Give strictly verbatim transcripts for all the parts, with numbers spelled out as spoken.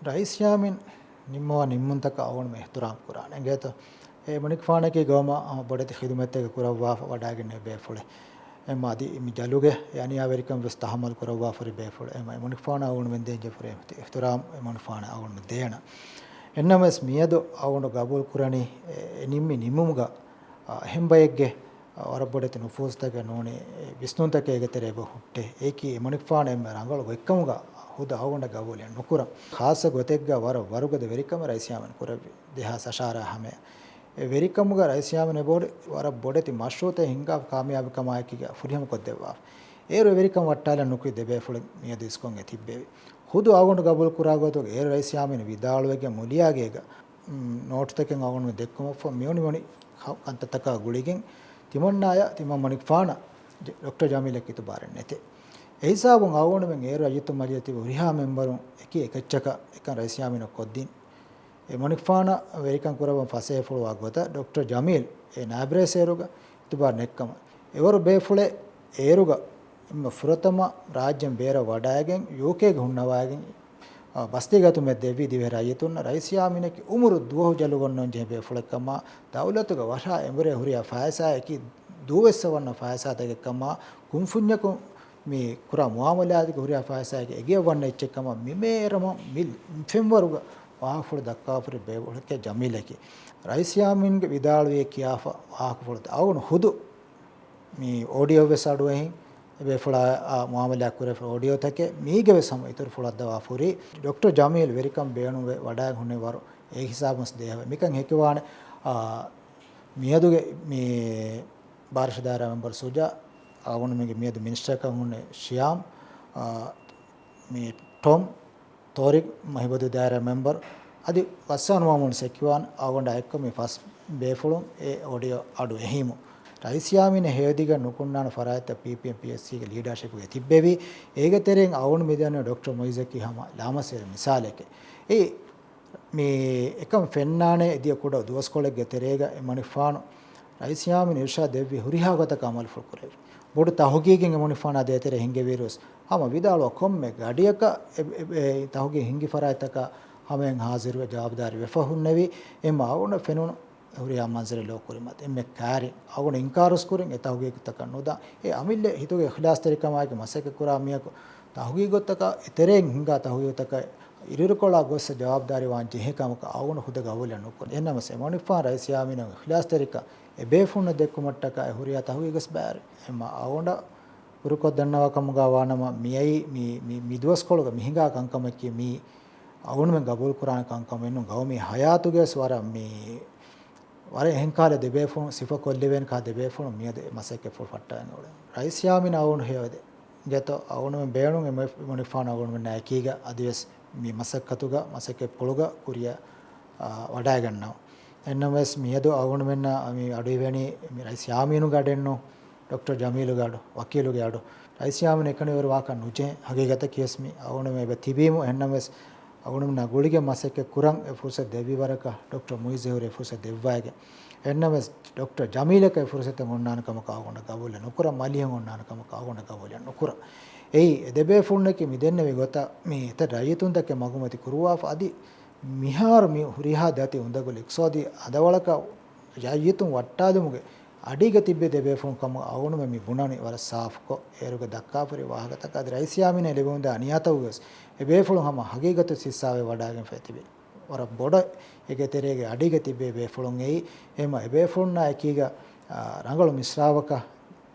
ރައީސް ޔާމީން ނިންމަވާ ނިންމުންތަކަށް އަޅުގަނޑުމެން އިޙްތިރާމް ކުރާނެ. އިނގޭތޯ؟ އެ އެމަނިކުފާނަކީ ގައުމަށް ހަމަ ބޮޑެތި ޚިދުމަތްތަކެއް ކުރައްވާފަ ވަޑައިގެންނެވި ބޭފުޅެއް. އެމަ އަދި މި ޖަލުގެ އެ އަނިޔާވެރިކަން ވެސް ތަޙައްމަލް ކުރައްވާފަ ހުރި ބޭފުޅެއް. އެމަ އެމަނިކުފާނަށް އަޅުގަނޑުމެން ދޭން ޖެހިފަ ހުރި އިޙްތިރާމް އެމަނިކުފާނަށް އަޅުގަނޑުމެން ދޭނަން. އެންނަމަވެސް މިއަދު އަޅުގަނޑު ގަބޫލު ކުރަނީ އެ ނިންމި ނިންމުމުގަ، އާ، އެހެން ބައެއްގެ ވަރަށް ބޮޑެތި ނުފޫޒުތަކެއް ނޫނީ، ވިސްނުންތަކެއް އޭގެ ތެރޭ އެބަ ހުއްޓޭ. އެއީކީ އެމަނިކުފާނު އެންމެ ރަނގަޅު ގޮތްކަމުގަ ހުދު އަޅުގަނޑަށް ގަބޫލެއް ނުކުރަން. ޚާއްޞަ ގޮތެއްގަ ވަރަށް ވަރުގަދަ ވެރިކަމެއް ރައީސް ޔާމީން ކުރެއްވި ދެހާސް އަށާރަ ހަމަޔަށް. އެ ވެރިކަމުގަ ރައީސް ޔާމީން އެބަހުރި ވަރަށް ބޮޑެތި މަޝްރޫޢުތައް ހިންގާ ކާމިޔާބުކަމާއެކީގަ ފުރިހަމަކޮށްދެއްވާފަ. އޭރު އެ ވެރިކަން ވައްޓާލަން ނުކުތް ދެބޭފުޅެއް މިއަދު އިސްކޮށްގެން ތިއްބެވި. ހުދު އަޅުގަނޑު ގަބޫލު ކުރާ ގޮތުގަ އޭރު ރައީސް ޔާމީން ވިދާޅުވެގެން މުލިޔާގޭގަ ނޯޓުތަކެއް އަޅުގަނޑުމެން ދެއްކުމަށްފަހު މިވަނި ވަނި ކަންތައްތަކާ ގުޅިގެން ތިމަންނާޔަށް ތިމަން މަނިކުފާނަށް ޑޮކްޓަރ ޖަމީލަށް އިތުބާރެއް ނެތޭ. އެހިސާބުން އަޅުގަނޑުމެން އޭރު ރައްޔިތު މަޖިލިސް ތިބި ހުރިހާ މެމްބަރުން އެކި އެކައްޗަކަށް އެކަން ރައީސް ޔާމީނަށް ކޮށްދިން. އެ މަނިކުފާނަށް ވެރިކަން ކުރައްވަން ފަސޭހަފުޅުވާ ގޮތަށް ޑޮކްޓަރ ޖަމީލް އެ ނާއިބް ރައީސް އޭރުގަ އިތުބާރު ނެތްކަމަށް. އެވަރު ބޭފުޅެއް އޭރުގަ އެންމެ ފުރަތަމަ ރާއްޖޭން ބޭރަށް ވަޑައިގެން ޔޫކޭގަ ހުންނަވައިގެން އާ، ބަސްތި ގަތުމެއް ދެއްވީ ދިވެހި ރައްޔިތުންނަށް. ރައީސް ޔާމީނަކީ އުމުރު ދުވަހު ޖަލުގަންނަވަން ޖެހޭ ބޭފުޅެއްކަމާ، ދައުލަތުގެ ވަށާ އެނބުރޭ ހުރިހާ ފައިސާއަކީ ދޫވެއްސަވަންނަ ފައިސާތަކެއްކަމާ، ކުންފުންޏަކުން މި ކުރާ މުއާމަލާތުގެ ހުރިހާ ފައިސާއަކީ އެގެއަށް ވަންނަ އެއްޗެއްކަމާ، މި މޭރަމަ މި ފެންވަރުގަ ވާހަކަފުޅު ދައްކާފަ ހުރި ބޭފުޅެކޭ ޖަމީލަކީ. ރައީސް ޔާމީންގެ ވިދާޅުވިއެއް ކިޔާފަ ވާހަކަފުޅު އަޅުގަނޑު ހުދު މި އޯޑިއޯ ވެސް އަޑުއެހިން، އެ ބޭފުޅާ މުއާމަލާ ކުރެފަ އޯޑިއޯތަކެއް މީގެ ވެސް ހަމަ އިތުރު ފުޅަށް ދަވާ ފުރި. ޑޮކްޓަރ ޖަމީލް ވެރިކަން ބޭނުންވެ ވަޑައި ހުންނެވި ވަރު އެ ހިސާބުން ދޭހަވެ. މިކަން ހެކިވާނެ، އާ، މިއަދުގެ މި ބާރަށު ދާއިރާ މެމްބަރު ސުޖާ، އަޅުގަނޑުމެންގެ މިއަދު މިނިސްޓަރަކަށް ހުންނެވި ޝިޔާމް، އާ، މި ޓޮމް، ތޯރިގް މަހިބަދޫ ދާއިރާ މެމްބަރު އަދި ވައްސާން މާމޫން ސެކިވާން އަޅުގަނޑާ އެއްކޮށް މި ފަސް ބޭފުޅުން އެ އޯޑިއޯ އަޑު އެހީމު. ރައީސް ޔާމީނަށް ހެޔޮދީގެން ނުކުންނާނެ ފަރާތްތައް ޕީޕީއެމް ޕީއެސްސީގެ ލީޑަރޝިޕްގެ ތިއްބެވި. އޭގެ ތެރެއިން އަޅުގަނޑު މިދަނީ ޑޮކްޓަރ މުއިއްޒަކީ ހަމަ ލާމަސްވެރި މިސާލެކޭ. އެ މި އެކަން ފެންނާނެ އެދިޔަ ކުޑަ ދުވަސްކޮޅެއްގެ ތެރޭގަ އެ މަނިކުފާނު ރައީސް ޔާމީން އިރުޝާދު ދެއްވި ހުރިހާ ގޮތަކަށް އަމަލުފުޅު ކުރެވި. ބޮޑު ތަހުގީގެއް އެ މަނިކުފާނާ ދޭތެރޭ ހިންގެވިއިރުވެސް ހަމަ ވިދާޅުވާ ކޮންމެ ގަޑިއަކަށް އެ، އެ، އެ ތަހުގީގު ހިންގި ފަރާތްތަކަށް ހަމައިން ހާޒިރުވެ ޖަވާބުދާރީ ވެފަ ހުންނެވި. އެމަ އަޅުގަނޑަށް ފެނުނު ހުރިހާ މަންޒަރެއް ލޯ ކުރިމަތި އެންމެ ކާރިން އަޅުގަނޑު އިންކާރުވެސް ކުރިން އެ ތަހުގީގުތަކަށް ނުދާ. އެ އަމިއްލަ ހިތުގެ އިޚްލާޞްތެރިކަމާއެކު މަސައްކަތް ކުރާ މީހަކު ތަހުގީގުތަކަށް އެތެރެއިން ހިނގާ ތަހުގީގުތަކަށް އިރުއިރުކޮޅާ ގޮއްސަ ޖަވާބުދާރީ ވާން ޖެހޭ ކަމަކަށް އަޅުގަނޑު ހުދަ ގަބޫލެއް ނުކުރަން. އެހެންނަމަވެސް އެ މަނިކުފާން ރައީސް ޔާމީނުގެ އިޚްލާޞްތެރިކަން އެ ބޭފުޅުންނަށް ދެއްކުމަށްޓަކާ އެ ހުރިހާ ތަހުގީގެއް ވެސް ބާރު. އެމަ އަޅުގަނޑަށް ހުރުކޮށް ދަންނަވާ ކަމުގަ ވާނަމަ މިއައީ މި، މި، މި ދުވަސްކޮޅުގަ މި ހިނގާ ކަންކަމަކީ މީ އަޅުގަނޑުމެން ގަބޫލު ކުރާނެ ކަންކަމެއް ނޫން. ގައުމީ ހަޔާތުގައި ވެސް ވަރަށް މި ވަރަށް އެހެން ކަހަލަ ދެބޭފުޅުން ސިފަ ކޮށްލެވޭނެ ކަހަލަ ދެބޭފުޅުން މިއަދު އެ މަސައްކަތް ފުޅު ފައްޓަވަން އުޅެން. ރައީސް ޔާމީން އަޅުގަނޑު ހެޔޮވެދޭ. އިނގޭތޯ އަޅުގަނޑުމެން ބޭނުން އެ މަ، މަނިކުފާނު އަޅުގަނޑުމެންނާ އެކީގަ އަދިވެސް މި މަސައްކަތުގަ މަސައްކަތްޕުޅުގަ ކުރިއަށް، އާ، ވަޑައިގަންނަވަން. އެހެންނަމަވެސް މިއަދު އަޅުގަނޑުމެންނަށް މި އަޑު އިވެނީ މި ރައީސް ޔާމީނުގެ އަޑެއްނޫން، ޑޮކްޓަރ ޖަމީލުގެ އަޑު، ވަކީލުގެ އަޑު. ރައީސް ޔާމީން އެކަނިވެރިވާކަށް ނުޖެހޭ ހަގީގަތަކީވެސް މި އަޅުގަނޑުމެން އެބަ ތިބީމު. އެހެންނަމަވެސް އަޅުގަނޑުމެންނާ ގުޅިގެން މަސައްކަތް ކުރަން އެ ފުރުސަތު ދެއްވި ވަރަކަށް ޑޮކްޓަރ މުއިއްޒަށް ހުރި އެ ފުރުސަތު ދެއްވައިގެން. އެހެންނަމަވެސް ޑޮކްޓަރ ޖަމީލަކަށް އެ ފުރުސަތެއް އޮންނާނެ ކަމަކަށް އަޅުގަނޑަށް ގަބޫލެއް ނުކުރަން، މަލިހެއް އޮންނާނެ ކަމަކަށް އަޅުގަނޑަށް ގަބޫލެއް ނުކުރަން. އެއީ އެ ދެބޭފުޅުންނަކީ މި ދެންނެވި ގޮތަށް މި އެތައް ރައްޔިތުންތަކެއް މަގުމަތި ކުރުވާފަ އަދި މިހާރު މި ހުރިހާ ދަތި އުނދަގުލު އިޤްތިޞާދީ އަދަވަޅަކަށް ރައްޔިތުން ވައްޓާލުމުގެ އަޑީގަ ތިއްބެވި ދެބޭފުޅުން ކަމަށް އަޅުގަނޑުމެން މި ބުނަނީ ވަރަށް ސާފުކޮށް. އޭރުގަ ދައްކާފަ ހުރި ވާހަކަތަކަށް އަދި ރައީސް ޔާމީނަށް ލިބެމުންދާ އަނިޔާތަކުގަވެސް އެ ބޭފުޅުން ހަމަ ހަގީގަތު ހިއްސާވެ ވަޑައިގެންފަ ތިބި ވަރަށް ބޮޑަށް އޭގެ ތެރޭގެ އަޑީގަ ތިއްބެވި ބޭފުޅުން އެއީ. އެހެންމަ އެ ބޭފުޅުންނާ އެކީގަ، އާ، ރަނގަޅު މިސްރާބަކަށް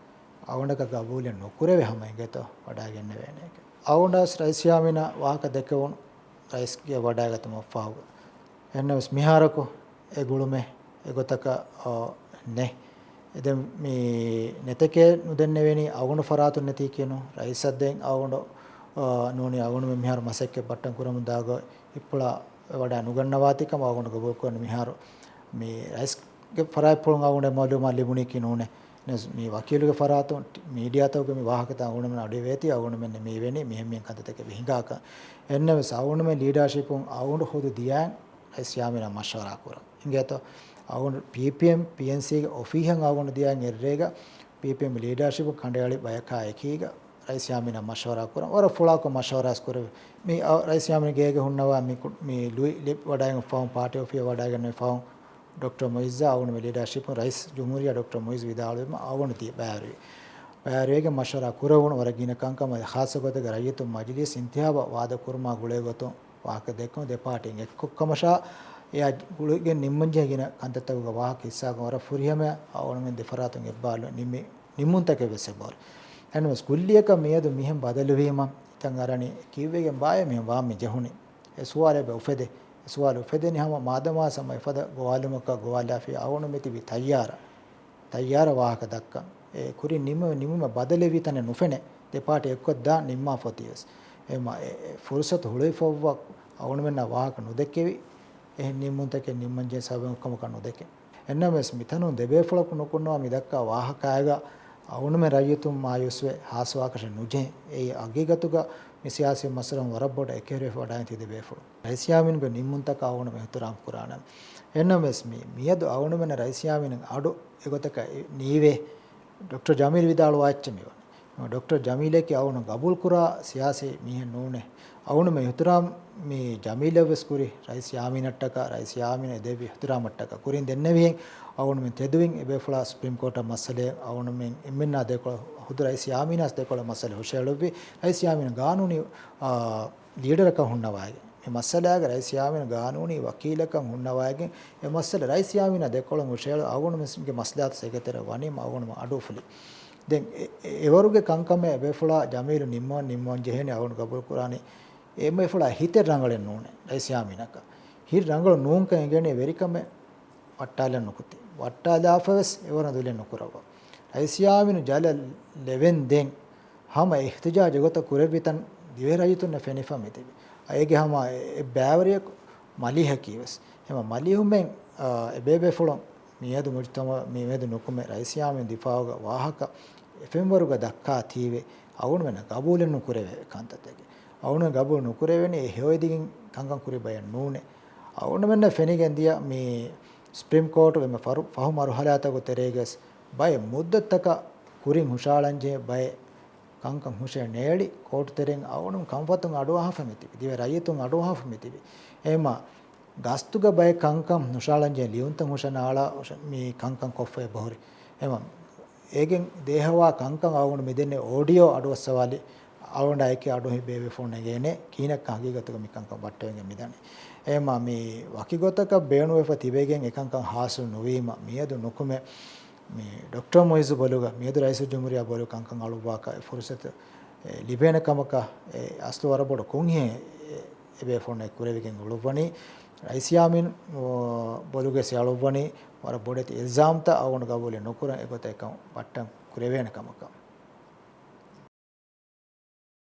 އަޅުގަނޑަކަށް ގަބޫލެއް ނުކުރެވޭ ހަމަ އިނގޭތޯ ވަޑައިގެންނެވޭނެ. އަޅުގަނޑަށް ރައީސް ޔާމީނަށް ވާހަކަ ދެކެވުނު ރައީސްގެ ވަޑައިގަތުމަށްފަހު. އެހެންނަމަވެސް މިހާރަކު އެ ގުޅުމެއް އެގޮތަކަށް، އާ، ނެތް. އެ ދެން މި ނެތެކޭ ނުދެންނެވޭނީ އަޅުގަނޑު ފަރާތުން ނެތީކީނު. ރައީސަށް ދެން އަޅުގަނޑު، އާ، ނޫނީ އަޅުގަނޑުމެން މިހާރު މަސައްކަތް ބައްޓަން ކުރަމުންދާ ގޮތް އިއްޕުޅާ ވަޑައި ނުގަންނަވާތީ ކަމަށް އަޅުގަނޑު ގަބޫލުކުރަނީ. މިހާރު މި ރައީސްގެ ފަރާތްޕުޅުން އަޅުގަނޑަށް މައުލޫމާތު ލިބުނީކީ ނޫނޭ. ނަސް މި ވަކީލުގެ ފަރާތުން ޓި، މީޑިއާތަކުގެ މި ވާހަކަތައް އަޅުގަނޑުމެން އަޑުއިވޭތީ އަޅުގަނޑުމެން މި އިވެނީ މިހެން މިހެން ކަންތައްތަކެއް ހިނގާކަށް. އެހެންނަމަވެސް އަޅުގަނޑުމެން ލީޑާޝިޕުން އަޅުގަނޑު ހުދު ދިޔައިން ރައީސް ޔާމީނަށް މަޝްވަރާ ކުރަން. އިނގޭތޯ؟ އަޅުގަނޑު ޕީޕީއެމް، ޕީއެންސީގެ އޮފީހަށް އަޅުގަނޑު ދިޔައިން އެއްރޭގަ ޕީޕީއެމް ލީޑާޝިޕު ކަނޑައެޅި ބަޔަކާ އެކީގަ ރައީސް ޔާމީނާ މަޝްވަރާ ކުރަން. ވަރަށް ފުޅާކޮށް މަޝްވަރާސް ކުރެވި. މި އަ، ރައީސް ޔާމީން ގޭގެ ހުންނަވާ މި ކު-، މި ލުއި ލިބި ވަޑައިގެން ފަހުން، ޕާޓީ އޮފީހަށް ވަޑައިގެންނެވި ފަހުން، ޑޮކްޓަރ މުއިއްޒާ އަޅުގަނޑުމެން ލީޑަރޝިޕުން ރައީސް ޖުމްހޫރިއްޔާ ޑޮކްޓަރ މުއިއްޒު ވިދާޅުވީމަ އަޅުގަނޑު ތި ބައިވެރިވި. ބައިވެރިވެގެން މަޝްވަރާ ކުރެވުނު ވަރަށް ގިނަ ކަންކަމަށް ޚާއްޞަ ގޮތެއްގަ ރައްޔިތުން މަޖިލީސް އިންތިހާބަށް ވާދަ ކުރުމާ ގުޅޭ ގޮތުން ވާހަކަ ދެއްކުނު ދެ ޕާޓީން އެއްކޮށް ކަމަށާ، އެއާ ގުޅިގެން ނިންމަންޖެހޭ ގިނަ ކަންތައްތަކުގެ ވާހަކަ ހިއްސާކޮށް ވަރަށް ފުރިހަމަޔަށް އަޅުގަނޑުމެން ދެފަރާތުން އެއްބާރުލުން ނިންމި ނިންމުންތަކެއް ވެސް އެބަހުރި. އެހެންވެސް ކުއްލިއަކަށް މިއަދު މިހެން ބަދަލުވީމަ ހިތަށް އަރަނީ ކީއްވެގެން ބާއޭ މިހެން ވާން މި ޖެހުނީ؟ އެ ސުވާލެއް އެބަ އުފެދޭ. އެ ސުވާލު އުފެދެނީ ހަމަ މާދަމާސް ހަމަ އެފަދަ ގޮވާލުމަކަށް ގޮވާލާފި އަޅުގަނޑު މި ތިބީ ތައްޔާރަށް. ތައްޔާރަށް ވާހަކަ ދައްކަން. އެ ކުރިން ނިމުމެ، ނިމުމެއް ބަދަލެވި ތަނެއް ނުފެނޭ. ދެ ޕާޓީ އެއްކޮށްދާން ނިންމާފަ އޮތީވެސް. އެހެންވީމަ އެ، އެ ފުރުސަތު ހުޅުވިފައްވާ އަޅުގަނޑުމެންނާ ވާހަކަ ނުދެއްކެވި. އެހެން ނިންމުންތަކެއް ނިންމަންޖެހޭ ސަބަބެއް ކަމަކަށް ނުދެކެން. އެހެންނަމަވެސް މިތަނުން ދެބޭފުޅަކު ނުކުންނަވާ މި ދައްކާ ވާހަކައިގަ އަޅުގަނޑުމެން ރައްޔިތުން މާޔޫސްވެ ހާސްވާކަށެއް ނުޖެހޭ. އެއީ ހަގީގަތުގަ މި ސިޔާސީ މައްސަލަ ވަރަށް ބޮޑަށް އެކެހިރިވެފަ ވަޑައިގެން ތި ދެބޭފުޅުން. ރައީސް ޔާމީންގެ ނިންމުންތަކަށް އަޅުގަނޑުމެން އިޙްތިރާމް ކުރާނަން. އެހެންނަމަވެސް މި، މިއަދު އަޅުގަނޑުމެންނަށް ރައީސް ޔާމީނަށް އަޑު އެގޮތަކަށް ނީވޭ. ޑޮކްޓަރ ޖަމީލް ވިދާޅުވާ އެއްޗެއް މިވަނީ. ޑޮކްޓަރ ޖަމީލަކީ އަޅުގަނޑު ގަބޫލުކުރާ ސިޔާސީ މީހެއް ނޫނޭ. އަޅުގަނޑުމެން އިޙްތިރާމް މި ޖަމީލަށްވެސް ކުރި ރައީސް ޔާމީނަށްޓަކާ، ރައީސް ޔާމީނަށް ދެއްވި އިޙްތިރާމަށްޓަކާ. ކުރިން ދެންނެވިހެން އަޅުގަނޑުމެން ތެދުވިން އެބޭފުޅާ ސުޕްރީމް ކޯޓަށް މައްސަލައެއް އަޅުގަނޑުމެން އެންމެންނާ ދެކޮޅަށް ޚުދު ރައީސް ޔާމީނާސް ދެކޮޅަށް މައްސަލަ ހުށަހެޅުއްވި. ރައީސް ޔާމީން ގާނޫނީ، އާ، ލީޑަރަކަށް ހުންނަވައިގެން. މި މައްސަލާގެ ރައީސް ޔާމީން ގާނޫނީ ވަކީލަކަށް ހުންނަވައިގެން އެ މައްސަލަ ރައީސް ޔާމީނާ ދެކޮޅަށް ހުށަހެޅު އަޅުގަނޑުމެންގެ މަސްލަހަތު ސެކްރެޓަރިއަށް ވަނީމަ އަޅުގަނޑުމެން އަޑު އުފުލި. ދެން އެ-، އެ-، އެވަރުގެ ކަންކަމެއް އެބޭފުޅާ ޖަމީލު ނިންމަން، ނިންމަން ޖެހޭނެ އަޅުގަނޑު ގަބޫލު ކުރާނީ. އެ އެބޭފުޅާ ހިތެއް ރަނގަޅެއް ނޫނޭ ރައީސް ޔާމީނަކަށް. ހިތް ރަނގަޅު ނޫންކަން އެނގޭނެ ވެރިކަމެއް ވައްޓާލަން ނުކުތީ. ވައްޓާލާފަވެސް އެވަރަށް ދުލެއް ނުކުރައްވާ. ރައީސް ޔާމީނު ޖަލަށް ލެވެން ދެން ހަމަ އިޙްތިޖާޖު ގޮތަށް ކުރެއްވި ތަން ދިވެހި ރައްޔިތުންނަށް ފެނިފަ މިތިބި. އޭގެ ހަމަ އެ ބައިވެރިޔަކު މަލީހަކީވެސް. ހަމަ މަލީހުމެން، އާ، އެބޭބޭފުޅުން މިއަދު މުޖުތަމަ-، މި މިއަދު ނުކުމެ ރައީސް ޔާމީން ދިފާޢުގަ ވާހަކަ އެފެންވަރުގަ ދައްކާތީވެ އަޅުގަނޑުމެންނަށް ގަބޫލެއް ނުކުރެވޭ ކަންތައްތަކެއް. އަޅުގަނޑު ގަބޫލު ނުކުރެވޭނީ އެ ހެޔޮއެދިގެން ކަންކަން ކުރި ބަޔެއް ނޫނޭ. އަޅުގަނޑުމެންނަށް ފެނިގެން ދިޔަ މި ސުޕްރީމް ކޯޓުގެ މި ފަރު-، ފަހު މަރުހަލާތަކު ތެރޭގަސް ބައެއް މުއްދަތަކަށް ކުރިން ހުށަހަޅަންޖެހޭ ބައެއް ކަންކަން ހުށަހެޅި ނޭޅި ކޯޓު ތެރެއިން އަޅުގަނޑު ކަންފަތުން އަޑުއަހާފަ މިތިބި. ދިވެހި ރައްޔިތުން އަޑުއަހާފަ މިތިބި. އެހެންމަ ގަސްތުގަ ބައެއް ކަންކަން ހުށަހަޅަންޖެހޭ ލިޔުންތައް ހުށަނާޅާ ހުށަ-، މި ކަންކަން ކޮށްފަ އެބަހުރި. އެހެންމަ އޭގެން ދޭހަވާ ކަންކަން އަޅުގަނޑު މިދެންނެވި އޯޑިއޯ އަޑުއައްސަވާލި. އަޅުގަނޑާ އެކި އަޑު ހި ބޭބޭފުޅުން ނެގޭނެ ކިހިނެއްކަން ހަގީގަތުގަ މި ކަންކަން ވައްޓަވެގެން މިދަނީ. އެހެންމަ މި ވަކި ގޮތަކަށް ބޭނުންވެފަ ތިބެގެން އެކަންކަން ހާސިލު ނުވީމަ މިއަދު ނުކުމެ މި ޑޮކްޓަރ މުއިއްޒު ބޮލުގަ، މިއަދު ރައީސުލްޖުމްހޫރިއްޔާ ބޮލު ކަންކަން އަޅުއްވާކަށް އެ ފުރުސަތު، އެ، ލިބޭނެ ކަމަކަށް އެ އަސްލު ވަރަށް ބޮޑު ކުންހެއް އެ، އެބޭފުޅުންނަށް ކުރެވިގެން އުޅުއްވަނީ. ރައީސް ޔާމީން، އޯ، ބޮލުގެ އަޅުއްވަނީ ވަރަށް ބޮޑެތި އިލްޒާމްތައް އަޅުގަނޑު ގަބޫލެއް ނުކުރަން އެގޮތަށް އެކަން ބައްޓަން ކުރެވޭނެ ކަމަކަށް.